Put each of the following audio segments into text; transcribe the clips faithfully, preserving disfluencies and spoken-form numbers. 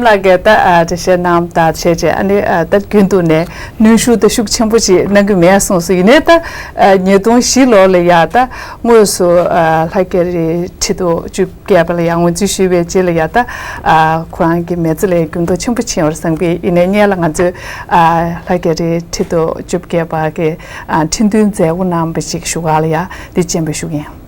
ལགས་ཀྱིས་ད་ཨ་འགྲེལ་བཤད་གནང་དང་བྱས་རྗེས་ཨ་ནི་ཨ་ད་རྒྱུན་དུ་ནས་གནོན་ཤུགས་ད་ཤུགས་ཆེན་པོ་ཅིག་གནང་གི་མེད་གསུངས་སོ། ཡིན་ནའི་ད་ཨ་ཉིས་སྟོང་བཞི་ལོ་ལ་ཡ་ད་དངོས་སུ་ཨ་ལྷ་རྒྱ་རི་ཁྲི་དུ་བཅུ་བརྒྱད་པ་ལ་ཡང་ངོས་འཛིན་ཞུས་པའི་རྗེས་ལ་ཡ་ད་ཨ་ཁོ་རང་གི་མི་ཚེ་ལ་འགྱུར་ལྡོག་ཆེན་པོ་ཕྱིན་ཡོད་རེད་བསམ་གི། ཡིན་ནའི་སྔོན་ལ་ང་ཚོས་ཨ་ལྷ་རྒྱ་རི་ཁྲི་དུ་བཅུ་བརྒྱད་པ་གི་ཨ་ཁྲི་འདོན་མཛད་སྒོ་གནང་བ་ཞིག་ཞུ་ག་ལ་ཡ་འདི་སྤྱན་འབུལ་ཞུ་གི་ཡིན།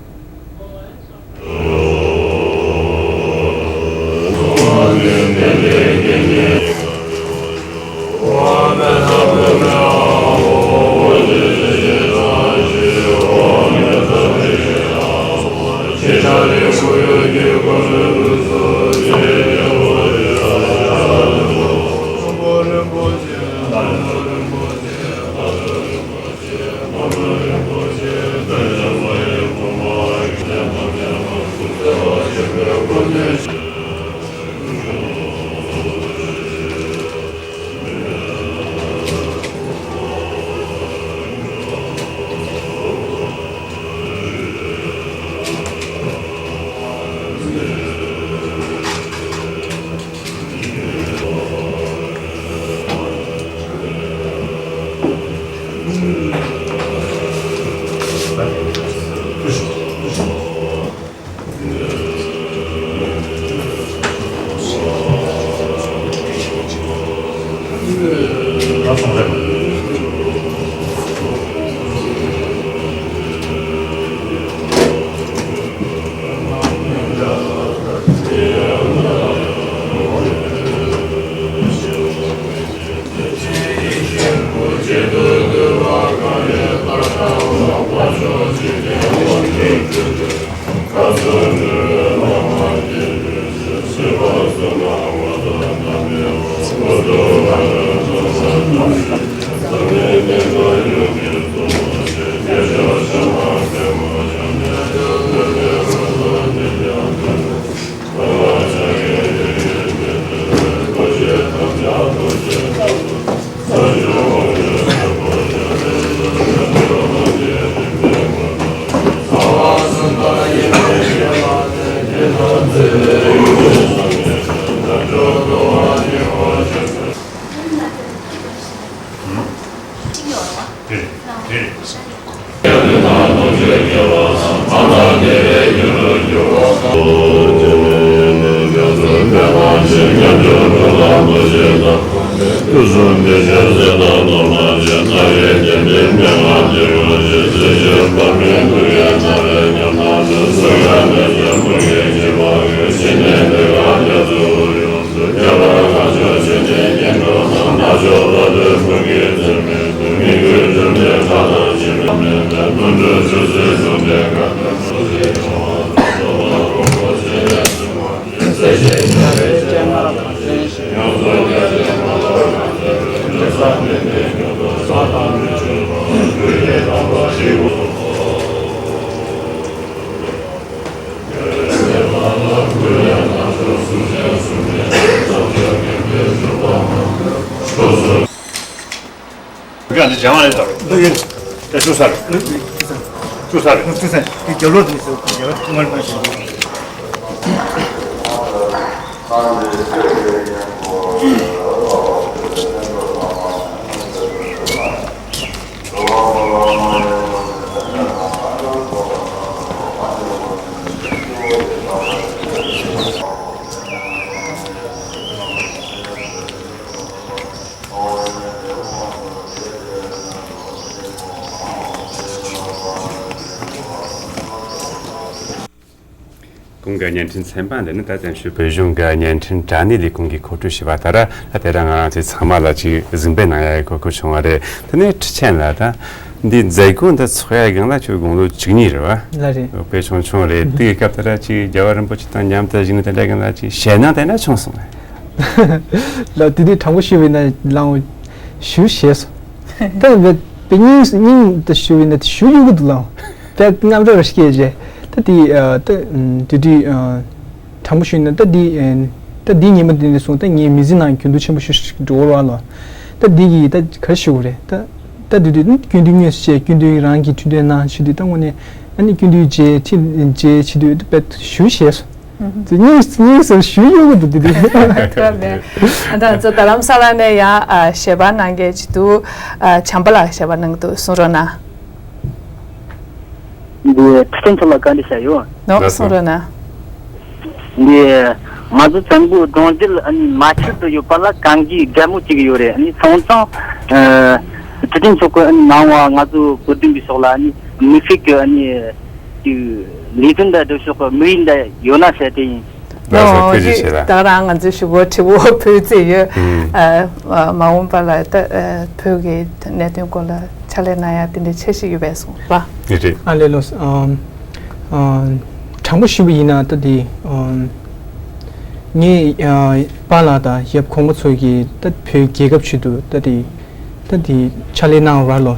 ག་འདི་སྦྱང་བ་རེད་དམ། འདི་ཡིན། དེ་བཅུ་ས་རེད། བཅུ་ས་རེད། བཅུ་ས་དེ་རྒྱབ་ལོགས་དེ་ནས་ཟེར་རྒྱབ་ལོགས་དེ་ནས་ཟེར། གོང་གི་བརྙན་འཕྲིན་ཚན་པ་འདི་ནི་ད་ཐེངས་ཞུས་པའི་གཞུང་གི་བརྙན་འཕྲིན་དྲ་གནས་ལས་ཁུངས་ཀྱིས་མཁོ་སྤྲོད་བྱས་པ་ལྟར། ད་དེ་རིང་ང་རང་ཚོའི་ཚང་མ་ལ་ཅིག་གཟིགས་འབུལ་གནང་ཡག་གི་གོ་སྐབས་བྱུང་བ་རེད། དེ་ནས་ཁྲི་ཆེན་ལགས། ད་འདི་མཛད་སྒོ་འདི་ཚོགས་ཡག་སྒང་ལ་ཁྱོད་དགུང་ལོ་བཅུ་གཉིས་རེད་བ། ལགས་རེད། དཔེ་ཆུང་ཆུང་རེད། དེའི་སྐབས་དེ་ལ་ཅིག་རྒྱལ་བ་རིན་པོ་ཆེ་དང་མཉམ་དུ་བཞུགས་ནས་དེ་འདྲ་སྒང་ལ་ཅིག་ཞེད་སྣང་དེ་འདྲ་བྱུང་སོང་ངས། ལགས། དེ་དུས་དྲང་པོ་ཞུས་པ་ཡིན་ན་ལགས་འོང་ཞེ་པོ་ཞེད་སོང་། ད་བས་པའི་སྙིང་སྙིང་དུ་ཞུ་བ་ཡིན་ན་དེ་ཞེ་པོ་གཡུག་གི་འདུག་ལགས་འོང་། དཔེ་རྔམ་སྐྲོད་རེ་སྐྱེས་རྗེས། ད་དེ་ཨ་ད་ཨམ་དེ་དུས་ཨ་དྲང་པོ་ཞུས་ན་ད་འདི་ཨ་ད་འདི་ཉིན་མོ་འདི་ནས་བཟུང་ད་ངའི་མི་ཚེ་ནང་འགྱུར་ལྡོག་ཆེན་པོ་ཞིག་འགྲོ་གི་རེད་བ་ལགས། ད་འདི་གིས་ད་ག་རེ་ཞུ་དགོས་རེད། ད་ད་དེ་དུས་སྐུ་མདུན་དངོས་སུ་མཇལ། སྐུ་མདུན་རང་གི་ཁྲི་འདོན་གནང་བྱེད་དུས་ད་དངོས་གནས་ཨ་ནི་སྐུ་མདུན་མཇལ་ཁྲི་མཇལ་བྱེད་དུས་ད་དཔེ་ཞེ་པོ་ཞེད་སོང་། ཙི་སྙིང་སྙིང་ཟེར་ཞུ་ཡོང་གི་འདུག་དེ་དེ། ཐུབ་ནས། ཨ་ད་ཚོ་རྡ་རམ་ས་ལ་ནས་ཡང་ཨ་ཞལ་པར་གནང་མཁན་ཅིག་འདུག་ཨ་བྱམས་པ་ལགས་ཞལ་པར་གནང་གི་འདུག་གསུང་རོགས་གནང་། འདི་ཁྲི་སྟེང་ཚོ་ལ་བཀའ་འདྲི་བྱ་ཡོད། ནོ་ལགས་སོ། གསུང་རོགས་གནང་། འདི་ང་ཚོ་བཙན་པོའི་གདུང་རྒྱུད་ཨ་ནི་མ་ཆག་ཏུ་ཡོད་པ་ལ་གང་གི་དགའ་མོ་བྱེད་ཀྱི་ཡོད་རེད། ཨ་ནི་སོང་ཙང་ཨ་ཁྲི་སྟེང་ཚོ་གི་ཨ་ནི་ནང་བ་ང་ཚོ་བོད་དོན་པའི་ཕྱོགས་ལ་ཨ་ནི་མི་ཕིག་གི་ཨ་ནི་ཅིག་ལས་དོན་དང་འབྲེལ་ཕྱོགས་ཀྱི་དམིགས་ཡུལ་འདི་ཡོད་ན་ཟེར་དེ་ཡིན། ལགས་སོ། ཐུགས་རྗེ་ཆེ་ལགས། ད་རང་ང་ཚོའི་ཞུ་སྒོ་དྲི་བ་ཕུལ་རྩིས་ཡོད། ཨ་མ་འོངས་པ་ལ་ད་བོད་ཀྱི་གནད་དོན་སྐོར་ལ་ཕྱག་ལས་གནང་ཡ་དེ་འདྲའི་འཆར་གཞི་ཡོད་པས་གསུངས་ལ། ཡོད་རེད། ཨ་ལས་ལོ། ཨ་དྲང་པོ་ཞུས་པ་ཡིན་ན་ད་དེ་ངས་པཱ་ལགས་དང་ཡབ་གོང་མ་ཚོ་གིས་ད་བོད་རྒྱལ་ཁབ་ཆེད་དུ་ད་དེ། ད་དེ་ཕྱག་ལས་གནང་བར་ལོ།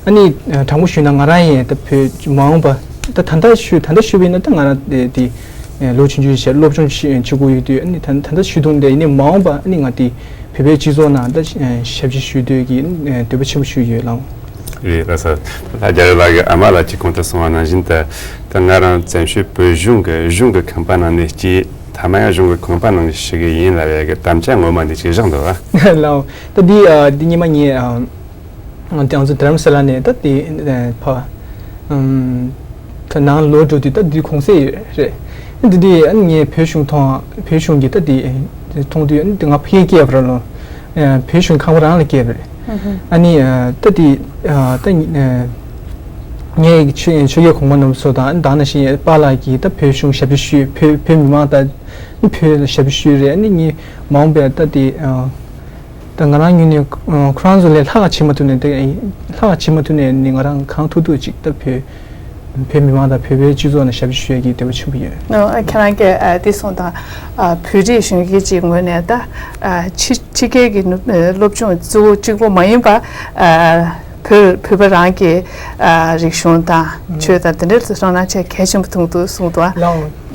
ཨ་ནི་དྲང་པོ་ཞུས་ན་ང་རང་ཡང་ད་བོད་མ་འོངས་པ་ད་ད་ལྟ་ཞུ་ད་ལྟ་ཞུས་པ་ཡིན་ན་ད་ང་རང་དེ་དེ་ལོ་ཆུང་ཆུང་བྱས་སློབ་སྦྱོང་བྱེད་དགོས་ཡོད་དུས་ཨ་ནི་ད་ད་ལྟ་ཞུ་དུས་འདི་ཡིན་ནའི་མ་འོངས་པ་ཨ་ནི་ང་དེ་བོད་པའི་སྤྱི་ཚོགས་ནང་ད་ཞབས་ཕྱི་ཞུ་འདོད་ཀྱི་འདོད་པ་ཆེན་པོ་ཞིག་ཡོད་ལགས། རེད་ལགས་སོ། ད་རྒྱལ་བ་ལགས་ཀྱི་ཨ་མ་ལགས་ཀྱིས་གོང་དུ་གསུངས་པ་ནང་བཞིན་དུ་ད་ང་རང་བཙན་བྱོལ་བོད་གཞུང་གི་གཞུང་གི་ཁང་པ་ནང་ནས་སྐྱེས། མཐའ་མ་ཡང་གཞུང་གི་ཁང་པ་ནང་ནས་ཤི་གི་ཡིན་ལབ་ཡ་གི་དམ་བཅའ་ངོ་མ་འདི་ཅིག་བཞག་འདུག་ཨ། ལགས། ད་འདི་ཨ་འདི་ཉི་མ་ངས་ཨ་ང་ཚོ་དྷ་རམ་ས་ལ་ནས་ད་འདི་ཕ་ད་ནང་ལོག་འགྲོ་དུས་ད་འདི་གུང་སེང་ཡོད་རེད། འདི་འདི་ཨ་ངས་བོད་གཞུང་མཐོང་བོད་གཞུང་གི་ད་འདི་མཐོང་དུས་ཨ་འདི་ང་ཕ་གིར་སྐྱེས་པ་རེད་ལོ། བོད་གཞུང་ཁང་པ་རང་ལ་སྐྱེས་པ་རེད། ཨ་ནི་ད་འདི་ད་ངས་ཆོས་ཆོས་རྒྱལ་གོང་མ་རྣམ་པ་ཚོ་དང་ད་ནང་བཞིན་པཱ་ལགས་ཀྱིས་ད་བོད་གཞུང་ཞབས་ཕྱི་ཞུས། བོད་བོད་མི་མང་དང་བོད་ལ་ཞབས་ཕྱི་ཞུས་རེད། ཨ་ནི་ངས་མ་འོངས་པའི་ད་དེ་ད་ང་རང་ངོས་ནས་ཁོ་རང་ཚོ་ལས་ལྷག་ག་བྱེད་མ་ཐུབ་ནས་དེ་ལྷག་ག་བྱེད་མ་ཐུབ་ནས་ནི་ང་རང་གང་ཐུབ་ཐུབ་ཅིག་ད་བོད་བོད་མི་མང་དང་བོད་པའི་སྤྱི་ཚོགས་ནང་ཞབས་ཕྱི་ཞུ་ཡས་ཀྱི་འདོད་པ་ཆེན་པོ་ཡོད། ཨ་ཁྱེད་རང་གིས་ཨ་དེ་གསུངས་དང་། ཨ་བོད་རིགས་གཞོན་སྐྱེས་ཀྱི་ངོས་ནས་ད་ཨ་ཕྱི་ཕྱི་རྒྱལ་གྱི་ནུ་ཨ་སློབ་སྦྱོང་གཙོ་བོ་གཅིག་པོ་མ་ཡིན་པ་ཨ་བོད་བོད་པ་རང་གི་ཨ་རིག་གཞུང་དང་ཆོས་དང་དེ་འདྲའི་ཐོག་ནས་ཆེས་གལ་ཆེན་པོ་མཐོང་འདུག་གསུངས་འདུག་ཨ།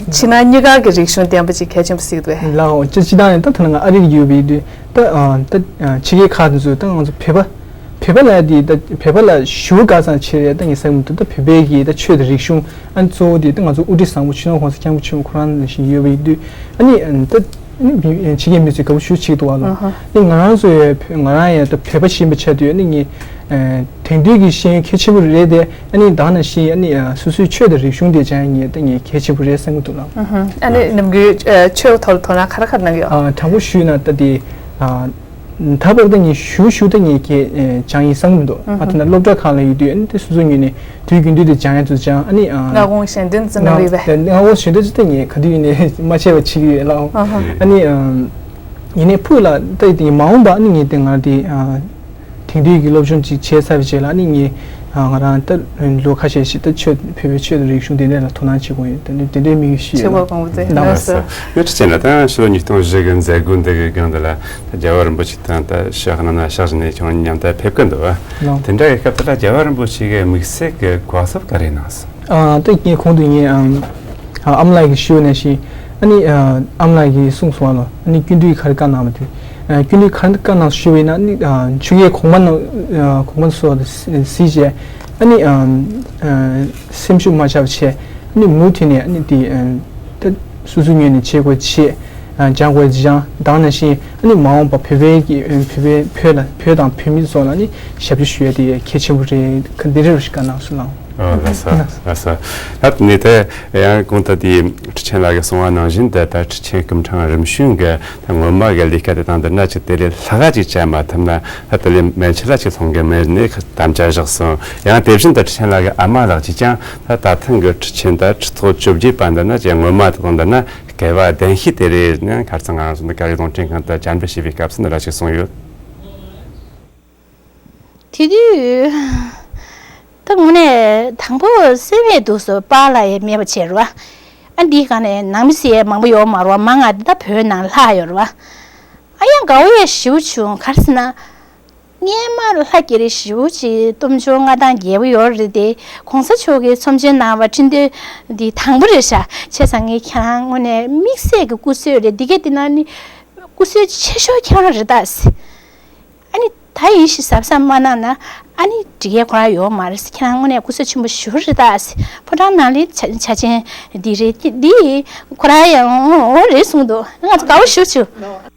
ཕྱི་ནང་གཉིས་ཀ་གི་རིག་གཞུང་ལྡན་པ་ཅིག་གལ་ཆེན་པོ་གཟིགས་འདུག་ཨ། ལའོ་ཅི་ཅི་དང་ད་ཐ་ན་ང་ཨ་རི་ཡོད་པའི་དུས་ད་ཨ་ད་ཕྱི་རྒྱལ་ཁག་དེ་ཚོ་ད་ང་ཚོ་བོད་པ་བོད་པ་ལ་དེ་ད་བོད་པ་ལ་ཞུ་ག་ཚང་ཆེ་རེད་ད་ངས་བསམ་གྱི་འདུག་ད་བོད་པའི་གི་ད་ཆོས་དང་རིག་གཞུང་ཨ་གཙོ་བོ་དེ་ད་ང་ཚོ་དབུ་ཁྲིད་བཟང་པོ་སྤྱི་ནོར་༸གོང་ས་༸སྐྱབས་མགོན་ཆེན་པོ་ཁོ་རང་ནང་བཞིན་ཡོད་པའི་དུས་ཨ་ནི་ད་ཕྱི་རྒྱལ་མི་ཚོས་དགའ་པོ་ཞེ་པོ་བྱེད་ཀྱི་འདུག་བ་ལ། ཨ་ནི་ང་རང་ཚོ་ཡང་ང་རང་ཡང་ད་བོད་པ་ཞིག་ཡིན་པའི་ཆ་དུས་ཨ་ནི་ངས་དེང་དུས་ཀྱི་ཤེས་ཡོན་གལ་ཆེན་པོ་རེད་དེ། ཨ་ནི་ད་ནང་བཞིན་ཨ་ནི་ཨ་སོ་སོའི་ཆོས་དང་རིག་གཞུང་དེ་སྦྱང་ཡ་ངས་ད་ངས་གལ་ཆེན་པོ་རེད་བསམ་གྱི་འདུག་ལགས། ཨ་ནི་ནམ་རྒྱུན་ཨ་ཆོས་ཐོག་ལ་དོ་སྣང་ག་རེ་ག་རེ་གནང་གི་ཡོད། ཨ་དྲང་པོ་ཞུས་ན་ད་དེ་ཨ་ད་བར་ད་ངས་ཞུ་ཞུ་ད་ངས་གལ་ཨ་སྦྱང་ཡིན་བསམ་གྱི་མི་འདུག་ཨ་ད་ན་སློབ་གྲྭ་ཁག་ལ་ཡོད་དུས་ཨ་ནི་དེ་སོ་སོའི་ངོས་ནས་དུས་རྒྱུན་དུ་དེ་སྦྱང་ཡ་ཚོ་སྦྱང་ཨ་ནི་ཨ་སྔ་དགོང་གཞེན་དོན་ཙམ་ལ་ཡོད་པས། སྔ་དགོང་གཞེན་དོན་ཙམ་ད་ངས་ག་དུས་ཡིན་ནའི་མ་བྱས་པ་བྱེད་ཀྱི་ཡོད་ལགས། ཨ་ནི་ཨ་ཡིན་ནའི་ཕུགས་ལ་ད་དེ་མ་འོངས་པ་ཨ་ནི་ངས་དེ་ང་དེ་ཨ། དེང་དུས་ཀྱི་སློབ་སྦྱོང་ཅིག་བྱས་ཚར་བའི་རྗེས་ལ་ནི་ངས་ང་རང་ད་ལོ་ཁ་ཤས་ཤིག་ད་ཆོས་བོད་པའི་ཆོས་དང་རིག་གཞུང་དེ་འདྲ་ལ་དོ་སྣང་བྱེད་དགོས་ཡོད། དེ་འདྲ་དེ་འདྲའི་དམིགས་ཡུལ་ཞིག་ཡོད་ལ། ཆེ་བ་གོང་བུ་དེ་ལགས་སོ། ངས་དྲི་བྱས་ན་ད་ཕྱི་ལོ་ཉིས་སྟོང་བཞི་གི་མཛད་སྒོ་འདི་གི་སྒང་འདི་ལ་ད་རྒྱལ་བ་རིན་པོ་ཆེ་དང་ད་ཕྱི་ནང་ན་ཕྱག་བཞི་ནས་ཁྱོད་མཉམ་དུ་ཕེབས་ཀྱི་འདུག་བ། དེ་འདྲ་གི་སྐབས་དེ་ལ་རྒྱལ་བ་རིན་པོ་ཆེ་གི་དམིགས་བསལ་གྱི་གོ་སྐབས་ག་རེ་གནང་སོང་། ཨ་ད་ངས་གོང་དུ་ངས་ཨ་ཨ་མ་ལགས་ཀྱིས་ཞུས་པ་ནང་བཞིན་ཨ་ནི་ཨ་ཨ་མ་ལགས་ཀྱིས་གསུངས་སོང་བ་ལོ། ཨ་ནི་སྐུ་མདུན་གྱིས་ག་རེ་བཀའ་གནང་བ་དེ། ཨ་སྐུ་མདུན་གྱིས་ག་རེ་བཀའ་གནང་ཞུས་པ་ཡིན་ན་ཨ་ནི་ཨ་ཆོས་རྒྱལ་གོང་མ་རྣམས་ཨ་གོང་མ་སོགས་ལ་གཟིགས་བྱས་ཨ་ནི་ཨ་ཨ་སེམས་ཤུགས་མ་ཆག་པ་བྱས་ཨ་ནི་མུ་མཐུད་ནས་ཨ་ནི་དེ་ཨ་ད་སོ་སོའི་ངོས་ནས་བྱེད་དགོས་བྱེད། ཨ་སྦྱང་དགོས་སྦྱང་དང་ནང་བཞིན་ཨ་ནི་མ་འོངས་པ་བོད་པའི་གི་ཨ་བོད་པའི་བོད་ལ་བོད་དང་བོད་མི་ཚོ་ལ་ནི་ཞབས་ཕྱི་ཞུ་ཡ་དེ་གལ་ཆེན་པོ་རེད། ཁ་འདི་རེ་རུ་ཞིག་བཀའ་གནང་སོང་ལགས། ཨོ་ལགས་སོ་ལགས་སོ། ད་དེ་ནས་དེ་ཡང་གོང་དུ་དེ་ཁྲི་ཆེན་ལགས་ཀྱིས་གསུངས་པ་ནང་བཞིན་དུ་ད་ཁྲི་ཆེན་སྐུ་ཕྲེང་རིམ་བྱོན་གྱི་ད་སྔོན་མ་གི་ལས་ཀ་དེ་དང་འདི་འདྲ་ཅིག་དེ་ལས་ལྷག་ག་ཅིག་བྱ་མ་ཐུབ་ན་ད་དེ་ལས་མན་ཆད་ལ་ཅིག་ལྷུང་གི་མེད་ནས་དམ་བཅའ་བཞག་སོང་། ཡང་དེ་བཞིན་དུ་ཁྲི་ཆེན་ལགས་ཀྱི་ཨ་མ་ལགས་ཀྱིས་ཀྱང་ད་ད་ཐེངས་ཀྱི་ཁྲི་ཆེན་ད་ཁྲི་ཐོག་བཅོ་བརྒྱད་པ་འདི་ན་ཅིག་སྔོན་མ་དེ་དང་འདི་ན་སྐལ་བ་ལྡན་ཤོས་དེ་རེད་ནས་ཁ་རྩང་ང་རང་ཚོ་འདི་ག་རེ་རླུང་འཕྲིན་ཁང་དུ་བཅར་འདྲི་ཞུས་པའི་སྐབས་སུ་འདི་འདྲ་ཅིག་གསུངས་ཡོད། དེ་དུས་ད་དངོས་གནས་དང་པོ་སེམས་མེད་འདུག་སོ། པཱ་ལགས་ཡང་མེད་པ་བྱས་རེད་བ། ཨ་འདིའི་སྒང་ནས་ནང་མི་ཟེར་ཡས་མང་པོ་ཡོད་མ་རེད་བ། མང་ང་འདི་ད་བོད་ནང་ལྷག་ཡོད་རེད་བ། ཨ་ཡང་དགའ་བོ་ཡས་ཞེ་པོ་བྱུང་། ག་རེ་ཟེར་ན། སྔོན་མ་ལྷ་རྒྱ་རི་ཞེ་པོ་ཅིག་གཏུམ་སྦྱོར་མངའ་ཐང་རྒྱས་པོ་ཡོད་རེད་དེ། གོང་ས་མཆོག་གིས་ཚོམས་ཆེན་གནང་བ་ཁྲི་འདོན་འདི་དང་པོ་རེད་ཤག་བྱས་ཙང་ངས་ཁྱེད་རང་དངོས་གནས་དམིགས་བསལ་གྱི་སྐུ་གཟུགས་རེད། འདི་གས་འདི་ན་ནི་སྐུ་གཟུགས་ཆེ་ཤོས་ཁྱེད་རང་རེད་ད་ཟེར། ཨ་ནི། ད་ཡིན་ཞིག་གཟབ་གཟབ་མ་གནང་ན་ཨ་ནི་འགྲིག་ཡས་ཁོ་རང་ཡོད་མ་རེད། ཁྱེད་རང་དངོས་གནས་སྐུ་གཟུགས་ཆེན་པོ་ཞེ་པོ་རེད་ད། ཕོ་བྲང་ནང་ལའི་ཆ་ཆ་ཆེན་འདི་རེད། འདི་ཁོ་རང་ཡང་འོ་རེད་གསུངས་འདུག་ང་ཚོ་དགའ་བོ་ཞེ་པོ་བྱུང་།